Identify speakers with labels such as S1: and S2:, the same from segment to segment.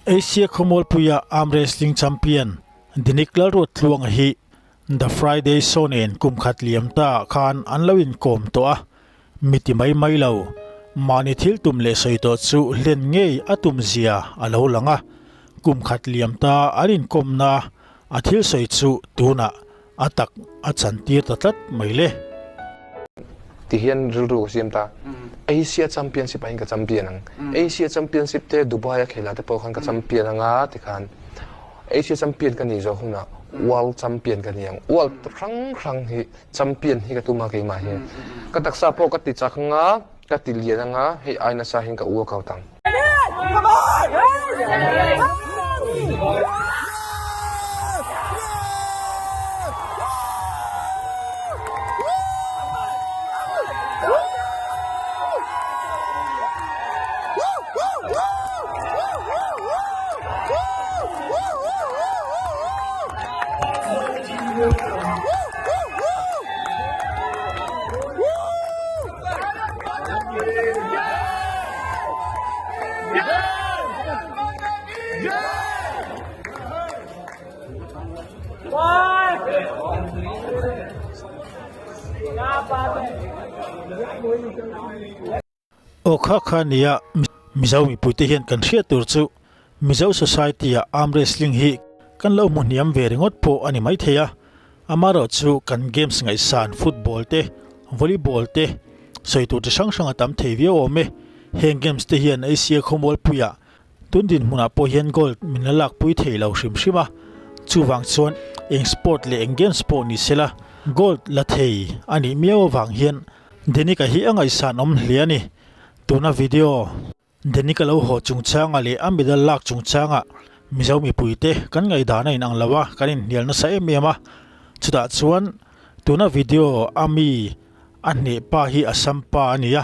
S1: Asia khawmualpuia arm wrestling champion Dinik Lalruattluanga hi The Friday Show nen kum khat liam ta khan an lo inkawm tawh a, mi ti mai mai lo, mahni thil tum leh sawi tawh chu hlen ngei a tum zia a lo lang a, kum khat liam ta an inkawmna a thil sawi chu tunah a tak a chantir ta tlat mai le.
S2: Ti hian rilru ka siam ta. Asia Championship ah hian ka champion ang. Asia Championship te Dubai a khela te pawh khan ka champion anga tikhan Asia Champion ka nih zawh hunah World Champion ka ni ang. World hrang hrang hi champion hi ka tum a keimah hi. Ka taksa pawh ka ti chak anga, ka ti lian anga, hei ai nasa hian ka workout ang.
S1: Aw kha kha nia Mizo mipuite hian kan hriat tur chu Mizo Society ah arm wrestling hi kan lo hmu hniam ve ringawt pawh a ni maithei a. Amaherawhchu kan games ngaihsan football te, volleyball te sawi tur chi hrang hrang a tam thei viau awm e. Heng games te hian Asia khawmualpuiah tun dinhmunah pawh hian gold min la lakpui thei lo hrim hrim a. Chuvang chuan eng sport leh eng games pawh ni sela gold la thei a nih miau avang hian Denika hi a ngaihsan awm hle a ni. Tuna video. Denika lo haw chungchanga leh a medal lak chungchanga Mizo mipuite kan ngaihdan a inang lo a, kan inhnial nasa em em a. Chutah chuan tuna video a mi a hneh pa hi Assam pa a ni a,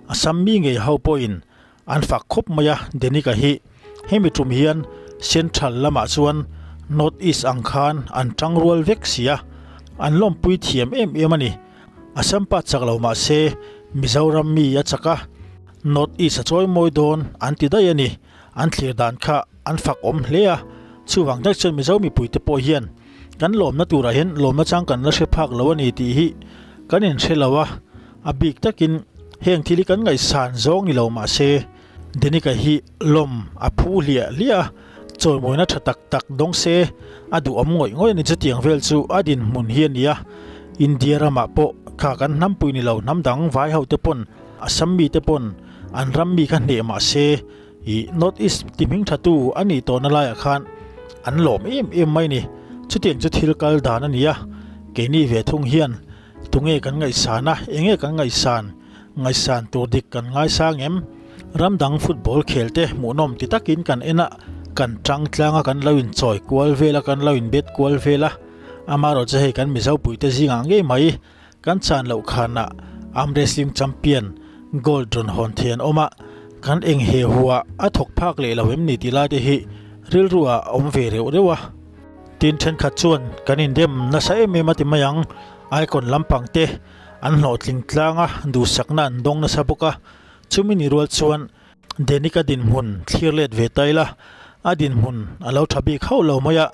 S1: Assam mi ngei ho pawhin an fak khawp mai a Denika hi. Hemi tum hian Central lamah chuan North East ang khan an tangrual vek si a, an lawmpui thiam em em a ni. Assam pa chak lo mah se Mizoram mi a chak a. North East a chawi mawi dawn an ti daih a ni. An thlir dan kha an fak awm hle a, chuvang tak chuan Mizo mipuite pawh hian kan lawmna turah hian lawmna chang kan la hre phak lo a ni tih hi kan inhre lo a, a bik takin heng thil hi kan ngaihsan zawng ni lo mah se Denika hi lawm a phu hliah hliah a, chawimawina tha tak tak dawng se a duhawm ngawih ngawih a ni. Chutiang vel chu a dinhmun hi a ni a, India ramah pawh kha kan hnampui ni lo hnam dang vai ho te pawn Assam mite pawn an ram mi kha hneh mah se ih North East ti hming tha tu a nih tawhna laiah khan an lawm em em mai ni. Chutiang chu thil kal dan a ni a, keini ve thung hian tunge kan ngaihsan a, enge kan ngaihsan, ngaihsan tur dik kan ngaisang em? Ram dang football khel te hmuhnawm ti takin kan en a, kan tang tlang a, kan lo inchawi kual vel a, kan lo inbet kual vel a, amaherawhchu chu hei kan Mizo puite zingah ngei mai Kan chan loh khanah arm wrestling champion gold rawn hawn thei an awm a, kan eng he huah a thawk phak leh lo em ni tih lai te hi rilru ah a awm ve reuh reuh a. Tin thenkhat chuan kan indem nasa em em a ti mai ang, icon lampang te an hlawhtling tlang a, duhsakna an dawng nasa bawk a, chumi ni rual chuan Denika dinhmun thlir let ve ta ila, a dinhmun a lo tha bik hauh lo mai a,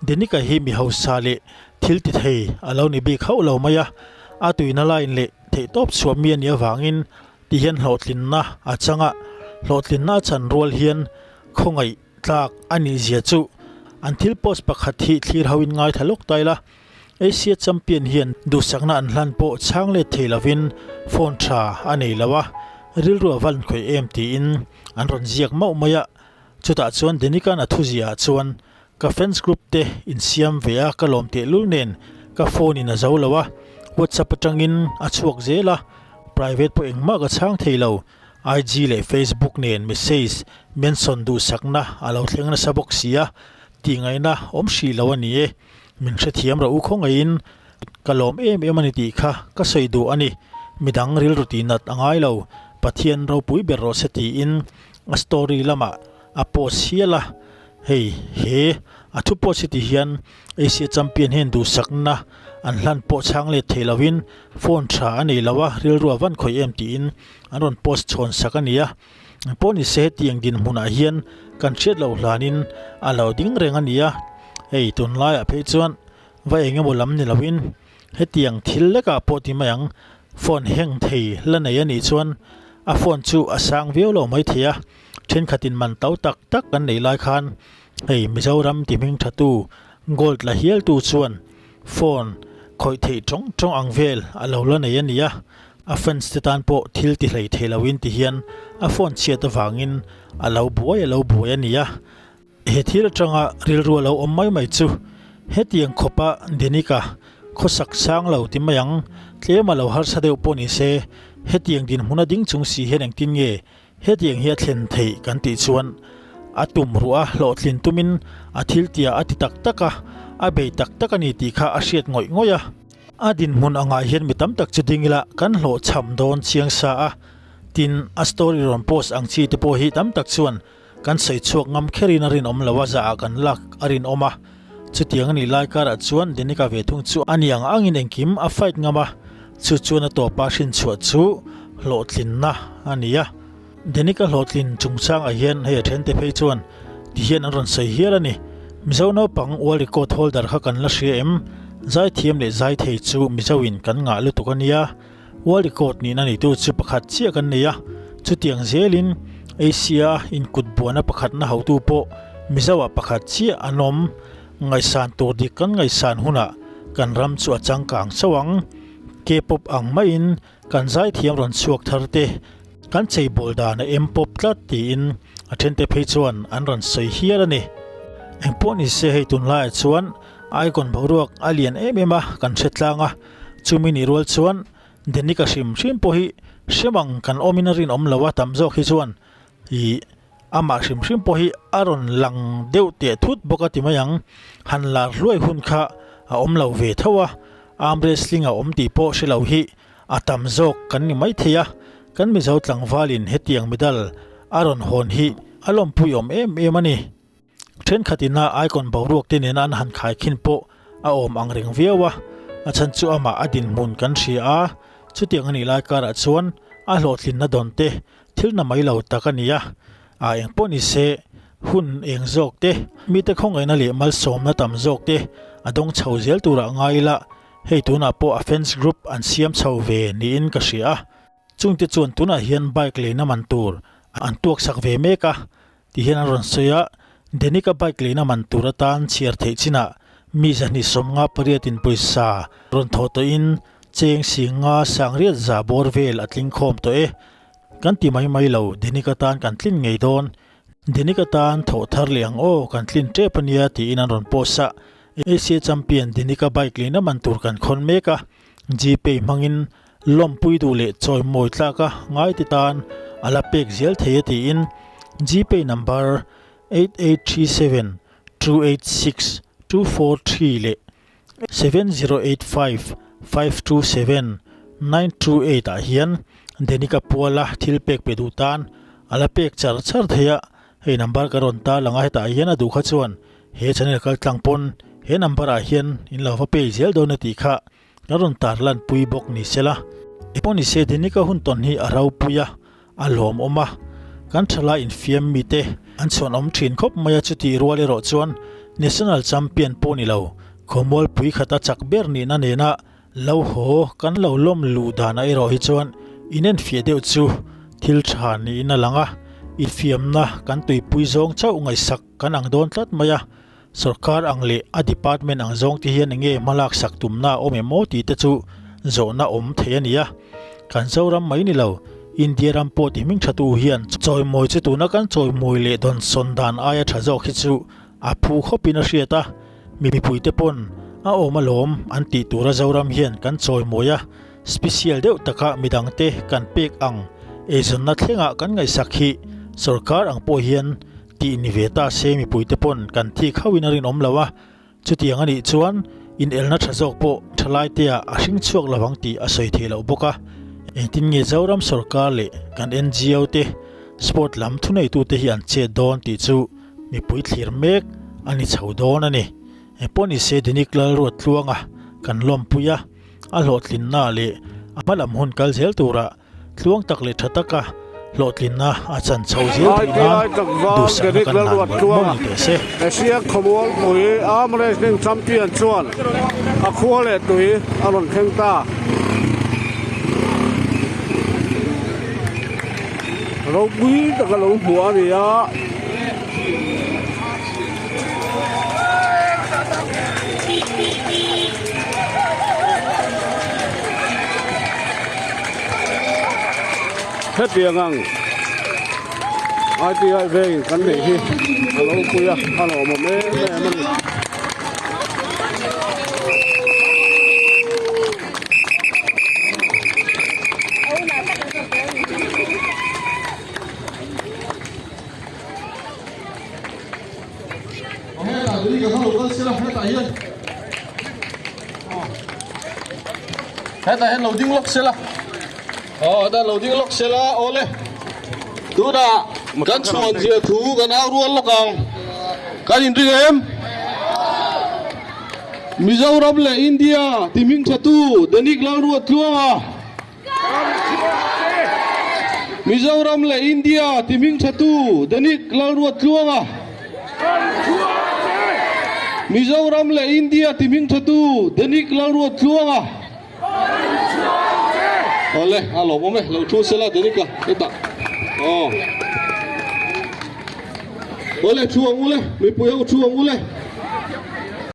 S1: Denika hi mi hausa leh thil ti thei a lo ni bik hauh lo mai a, a tuina line leh theihtawp chhuah mi a nih avangin ti hian hlawhtlinna a chang a, hlawhtlinna a chan rual hian khawngaih tlak a nih zia chu an thil post pakhat hi thlir ho in ngaithla lawk ta ila. Asia champion hian duhsakna an hlan pawh chhang let thei lovin phone tha a nei lo a, rilru a van khawih em tiin an rawn ziak mauh mai a. Chutah chuan Denikan a thuziah ah chuan ka fans group te insiam ve a ka lawm tehlul nen ka phone in a zo lo a, WhatsApp atangin a chhuak zel a, private pawh engmah ka chhang thei lo, IG leh Facebook nen message mention duhsakna a lo thleng nasa bawk si a, tihngaihna awm hrih lo a ni e. Min hrethiam rawh u khawngaihin ka lawm em em a ni tih kha ka sawi duh a ni. Midang rilru tih nat a ngai lo, Pathian ropui ber rawh se tiin a story lamah a post hial a. Hei he a thu post hi ti hian Asia champion hian duhsakna an hlan pawh chhang let thei lovin phone tha a nei lo a, rilru a van khawih em tiin an rawn post chhawn sak a ni a. Pawh ni se hetiang dinhmunah hian kan hriat loh hlanin a lo ding reng a ni a, hei tunlaiah phei chuan va eng emaw lam ni loin hetiang thil lekah pawh ti mai ang, phone heng thei la nei a nih chuan a phone chu a sang viau lo mai thei a, thenkhatin man to tak tak kan neih lai khan hei Mizoram ti hming thatu gold la hialtu chuan phone khawih theih tawng tawng ang vel a lo la nei a ni a, a fans te tan pawh thil ti hlei thei loin ti hian a phone chhiat avangin a lo buai a lo buai a ni a. He thil atanga rilru a lo awm mai mai chu hetiang khawpa Denika khawsak sang lo ti mai ang, tlem a lo harsa deuh pawh ni se, hetiang dinhmun a ding chung si hian engtin nge hetiang hi a thlen theih kan tih chuan a tum ruh a hlawhtlin tumin a thil tia a ti tak tak a, a bei tak tak a ni tih kha a hriat ngawih ngawih a. A dinhmun angah hian mi tam tak chu ding ila kan hlawhchham dawn chiang sa a, tin a story rawn post ang chi te pawh hi tam tak chuan Kan sawi chhuak ngam kherin a rinawm lo a, zahah kan lak a rinawm a. Chutiang a nih lai karah chuan Denika ve thung chu a ni ang angin engkim a fight ngam a, chu chuan a tawpa hrinchhuah chu hlawhtlinna a ni a. Denika hlawhtlin chungchangah hian hei a thente phei chuan ti hian an rawn sawi hial a ni. Mizo naupang World Record holder kha kan la hria em? Zaithiam leh zaithei chu Mizoin kan ngah lutuk a nia. World Record nihna neitu chu pakhat chiah kan nei a, chutiang zelin Asia inkut buana pakhatna hotu pawh Mizoah pakhat chiah an awm. Ngaihsan tur dik kan ngaihsan hunah kan ram chu a changkang chauh ang. K-pop ang maiin kan zaithiam rawn chhuak thar te kan cheibawl dan a em pawp tlat tiin a thente phei chuan an rawn sawi hial a ni. Engpawh ni se hei tunlaiah chuan Icon boruak a lian em em a, kan hre tlang a. Chumi nih rual chuan Denika hrim hrim pawh hi hrem ang kan awmin a rinawm lo a, tam zawk hi chuan ih amah hrim hrim pawh hi a rawn lang deuh teh thut bawk a ti mai ang. Han lar hluai hun kha a awm lo ve tho a, arm wrestling a awm tih pawh hre lo hi a tam zawk kan ni mai thei a, kan Mizo tlangvalin hetiang medal a rawn hawn hi a lawmpui awm em em a ni. Thenkhat ina icon boruak te nena an han khaikhin pawh a awm ang reng viau a, a chhan chu amah a dinhmun kan hria a, chutiang a nih lai karah chuan a hlawhtlinna dawn te thil na mai lo tak a ni a, a eng pawh ni se hun eng zawk te, mite khawngaihna leh malsawmna tam zawk te a dawng chho zel turah ngai ila, hei tunah pawh a fans group an siam chho ve niin ka hria a, chungte chuan tunah hian bike leina man tur an tuak sak ve mek a, Ti hian an rawn sawi a, Denika bike leina man tur atan chhiar theih chinah mi 258 in pawisa rawn thawh tawhin cheng singa sangriat za bawr vel a tling khawm tawh e. Kan ti mai mai lo, Denika tan kan tlin ngei dawn. Denika tan thawh thar leh ang aw, kan tlin tep a nia tiin an rawn post a. Asia champion Denika bike leina man tur kan khawn mek a, Gpay hmangin lawmpui duh leh chawimawi tlaka ngaite tan a la pek zel thei a tiin Gpay number 8837 286 243 leh 7085 527 928 ah hian Denika Puala thil pek pe duh tan a la pek char char thei a, hei number ka rawn tarlang a hetah hian a duh kha chuan he channel kaltlang pawn he number ah hian in lo va pay zel dawn a tih kha Ka rawn tar lan pui bawk ni se la. Emaw ni se Denika hun tawn hi a ropui a, a lawmawm a. Kan thalai infiam mite an chhuanawm thin khawp mai a chutih rual erawh chuan National Champion pawh ni lo, khawmualpui khata chak ber nihna nena lo haw kan lo lawm luh danah erawh hi chuan inenfiah deuh chu thil tha niin a lang a, infiamna kan tuipui zawng chauh ngaihsak kan ang dawn tlat mai a. Sorkar ang leh a department ang zawng te hian enge hmalak sak tumna a awm em aw tih te chu zawhna awm thei a ni a. Kan Zoram mai ni lo, India ram pawh ti hming thatu hian chawimawi chu tuna kan chawimawi leh dawnsawn dan aia tha zawk hi chu a phu khawpin a hriat a. Mipuite pawn a awm alawm an tih tura Zoram hian kan chawimawi a, special deuh taka midangte kan pek ang eizawnna thlengah kan ngaihsak hi sorkar ang pawh hian Tih ni ve ta se mipuite pawn kan thik hauhin a rinawm lo a, chutiang a nih chuan inelna tha zawk pawh thalaitea a hring chhuak lo ang tih a sawi theih loh bawk a. Engtin nge Zoram sawrkar leh kan NGO te sport lam thuneitute hi an chet dawn tih chu mipui thlir mek a ni chho dawn a ni. Engpawh ni se Dinik Lalruattluanga kan lawmpui a, a hlawhtlinna leh a hmalam hun kal zel turah Tluang tak leh tha taka Hlawhtlinna a chan chho zel theih nan duhsakna kan hlan mawlh mawlh ni teh se.
S3: Asia khawmualpui Arm Wrestling Champion chuan a khua leh tui a rawn thleng ta. Ropui taka lo hmuh a ni a. Hetiang ang ITI vengin kan neih hi a lo pui a, a lawmawm em em a ni.
S4: Hetah hian lo ding lawk sela. Aw hetah lo ding lawk sela awle. Tunah kan chhuan zia thu kan au rual lawk ang. Kan inring em? Mizoram leh India ti hming thatu Danik Lalruattluanga. Mizoram leh India ti hming thatu Danik Lalruattluanga. Mizoram leh India ti hming thatu Danik Lalruattluanga. Awle, a lawmawm e, lo thu sela Danika hetah. Aw. Awle, thu ang u le, mipui ho thu ang u le.